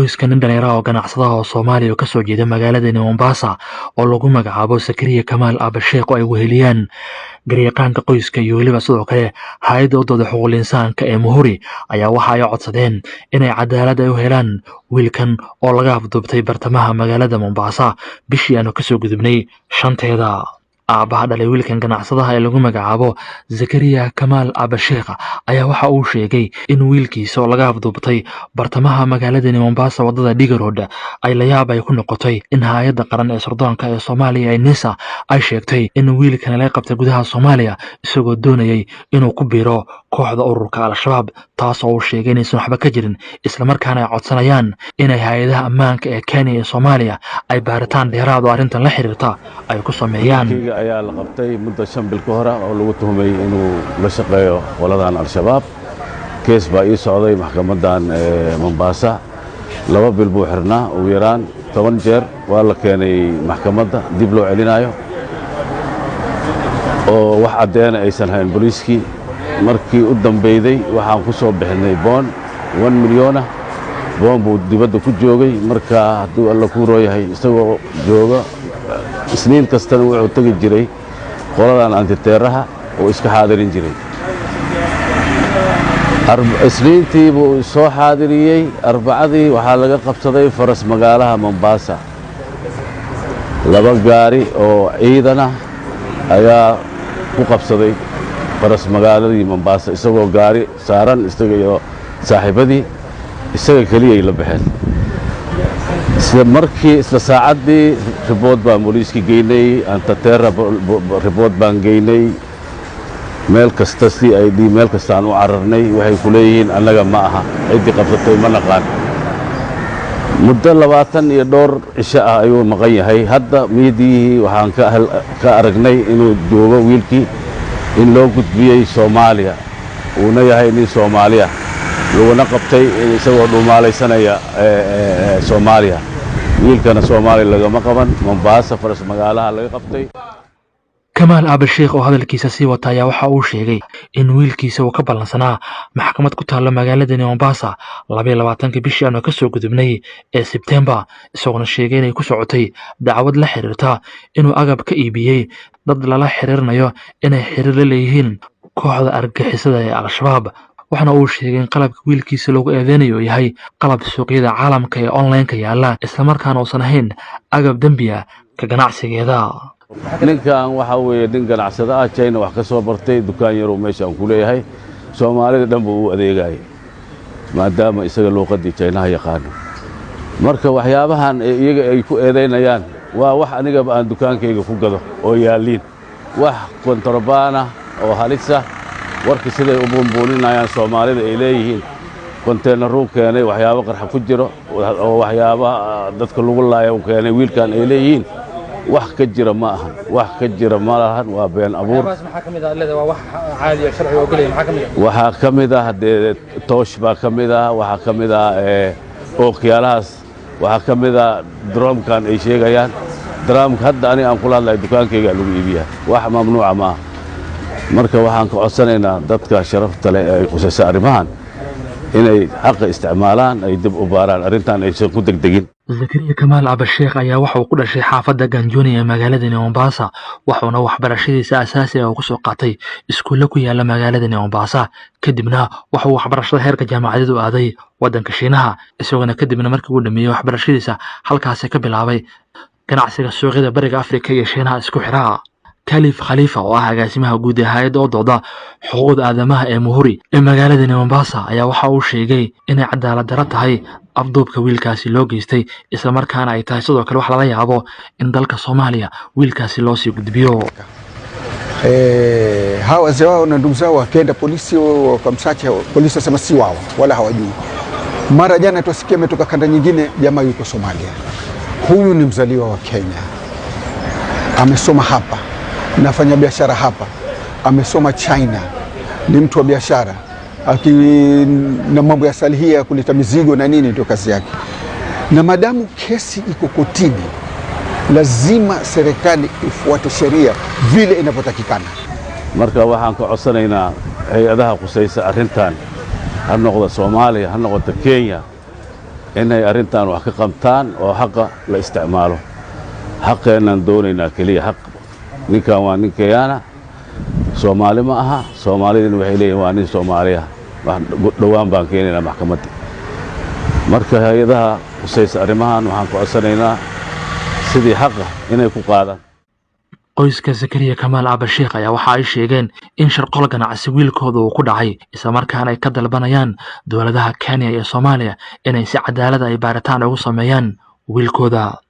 Qoyska nin dhallinyaro oo ganacsadaha oo Soomaaliya oo kasoo jeeda magaaladani Mombasa oo lagu magacaabo Sakariya Kamaal Abasheekh oo ay weheliyaan garyaqaanka qoyska iyo weliba sidoo kale hay'adda u dooda xuquuqul insaanka ee Muhuri ayaa waxa ay codsadeen inay cadaalad ay u helaan wiilkan oo laga afduubtay bartamaha magaalada Mombasa bishii aanu kasoo gudubnay 5-teeda. Aabbaha dhalay wiilkan ganacsadaha ee lagu magacaabo Zakariya Kamaal Abasheekh ayaa waxa uu sheegay in wiilkiisa oo laga afduubtay bartamaha magaaladani Mombasa, wadada Diga Road, ay layaab ay ku noqotay in hay'adda qaran ee sirdoonka ee Soomaaliya ee NISA ay sheegtay in wiilkan laga qabtay gudaha Soomaaliya isagoo doonayay inuu ku biiro kooxda ururka Al-Shabaab, taas oo uu sheegay inaysan waxba ka jirin, islamarkaana ay codsanayaan inay hay'adaha ammaanka ee Kenya iyo Soomaaliya ay baaritaan dheeraad oo arrintan la xiriirta ay ku sameeyaan. Wiilkayga ayaa la qabtay muddo 5 bil ka hore oo lagu tuhmay inuu la shaqeeyo qoladan Al-Shabaab. Kees baa ii socday maxkamaddan Mombasa. 2 bil buu xirnaa. Ugu yaraan 10 jeer waa la keenay maxkamadda, dib loo celinayo oo wax caddeena aysan hayn booliiskii. Markii u dambeyday waxaan ku soo bixinay bond 1 milyan ah. Bond buu dibadda ku joogay. Marka hadduu Alla kuu rooyahay, isagoo jooga, Isniin kastana wuxuu tegi jiray qoladan anti-terror-ha oo iska xaadirin jiray. Isniintii buu soo xaadiriyey. Arbacadii waxaa laga qabsaday faras magaalaha Mombasa. Laba gaari oo ciidan ah ayaa ku qabsaday faras magaaladii Mombasa isagoo gaari saaran, isaga iyo saaxiibadii. Isaga keliyay la baxeen. Isla markii, isla saacaddii report baan booliiska geynay, anti-terror report baan geynay, meel kasta, CID, meel kasta aan u cararnay. Waxay ku leeyihiin, "Annaga ma aha, ciddii qabsatay ma naqaan." Muddo 20 iyo dhowr cisho ah ayuu maqan yahay. Hadda miidiyihii waxaan ka aragnay inuu joogo wiilkii, in loo gudbiyey Soomaaliya, uuna yahay nin Soomaaliya, laguna qabtay isagoo dhumaalaysanaya Soomaaliya. Wiilkana Soomaaliya lagama qaban, Mombaasa faras magaalaha laga qabtay. Kamaal Aabasheekh oo hadalkiisa sii wata ayaa waxa uu sheegay in wiilkiisa uu ka ballansanaa maxkamad ku taalla magaaladani Mombasa 22-kii bishii aanu ka soo gudubnay ee Sebtembar, isagoona sheegay inay ku socotay dacwad la xiriirta inuu agab ka iibiyey dad lala xiriirinayo inay xiriir la leeyihiin kooxda argagixisada ee Al-Shabaab. Waxaana uu sheegay in qalabka wiilkiisa lagu eedeynayo yahay qalab suuqyada caalamka ee online-ka yaalla, islamarkaana uusan ahayn agab dembi ah ka ganacsigeeda. Ninkan waxaa weeye nin ganacsado ah, China wax ka soo bartay. Dukaan yaruu meeshaan ku leeyahay. Soomaalida dhan buu u adeegayay maadaama isaga luuqaddii Chinaha yaqaano. Marka waxyaabahan iyaga ay ku eedaynayaan waa wax anigaba aan dukaankayga ku gado oo yaalliin, wax kontrabaana oo halisa. Warka siday u buunbuuninayaan Soomaalida ay leeyihiin konteenaruu keenay, waxyaabo qarxa ku jiro oo waxyaabaha dadka lagu laaya u keenay wiilkan ay leeyihiin, wax ka jira ma ahan, wax ka jira ma lahan, waa been abuur. Waxaa ka mid ah dee toosh baa ka mid ah, waxaa ka mid ah ookiyaalahaas, waxaa ka mid ah drone-kan ay sheegayaan. Drone-ka hadda aniga aan kula hadlayo dukaankaygaa lagu iibiyaa, wax mamnuuca ma aha. Marka waxaan ka codsanaynaa dadka sharafta leh ee ay khusaysa arrimahan inay xaqa isticmaalaan, ay dib u baaraan arrintan, aysan ku degdegin. Zakariya Kamaal Abasheekh ayaa waxa uu ku dhashay xaafadda Ganjoni ee magaaladani Mombasa, wuxuuna waxbarashadiisa asaasiga uu kusoo qaatay iskuulle ku yaala magaaladani Mombasa. Kadibna waxa uu waxbarashada heerka jaamacadeed u aaday waddanka Shiinaha, isagoona kadibna markii uu dhameeyey waxbarashadiisa halkaasi ka bilaabay ganacsiga suuqyada Bariga Afrika iyo Shiinaha isku xiraa. Kalif Khalifa oo ah agaasimaha guud ee hay'adda oo dooda xuquuqda aadamaha ee Muhuri ee magaaladani Mombasa ayaa waxa uu sheegay inay cadaalad darro tahay afduubka wiilkaasi loo geystay, islamarkaana ay tahay sidoo kale wax lala yaabo in dalka Soomaaliya wiilkaasi loo sii gudbiyo. Hawa wazee wao na ndugu zao wakaenda polisi wakamsacha, polisi wasema si wao wala hawajui. Mara jana twasikia ametoka kanda nyingine, jamaa yuko Somalia. Huyu ni mzaliwa wa Kenya, amesoma hapa, nafanya biashara hapa, amesoma China, ni mtu wa biashara aki na mambo ya salihia ya kuleta mizigo na nini, ndio kazi yake. Na madamu kesi iko kotini, lazima serikali ifuate sheria vile inavyotakikana. Marka waxaan ka codsanaynaa hay'adaha khusaysa arrintan, ha noqda Soomaaliya, ha noqoto Kenya. Inay arrintan wax ka qabtaan oo xaqa la isticmaalo. Xaqeennaan doonaynaa keliya, xaq. Ninkan waa nin Kenyaana, Soomaali ma aha. Soomaalidina waxay leeyihin waa nin Soomaaliya. Wax dhowaan baan keenaynaa maxkamadda. Marka hay-adaha khusaysa arrimahan waxaan ku codsanaynaa sidii xaqa inay ku qaadaan. Qoyska Zakariya Kamaal Abasheekh ayaa waxa ay sheegeen in sharqol ganacsi wiilkooda uu ku dhacay, islamarkaana ay ka dalbanayaan dowladaha Kenya iyo Soomaaliya inay si cadaalad ay baaritaan ugu sameeyaan wiilkooda.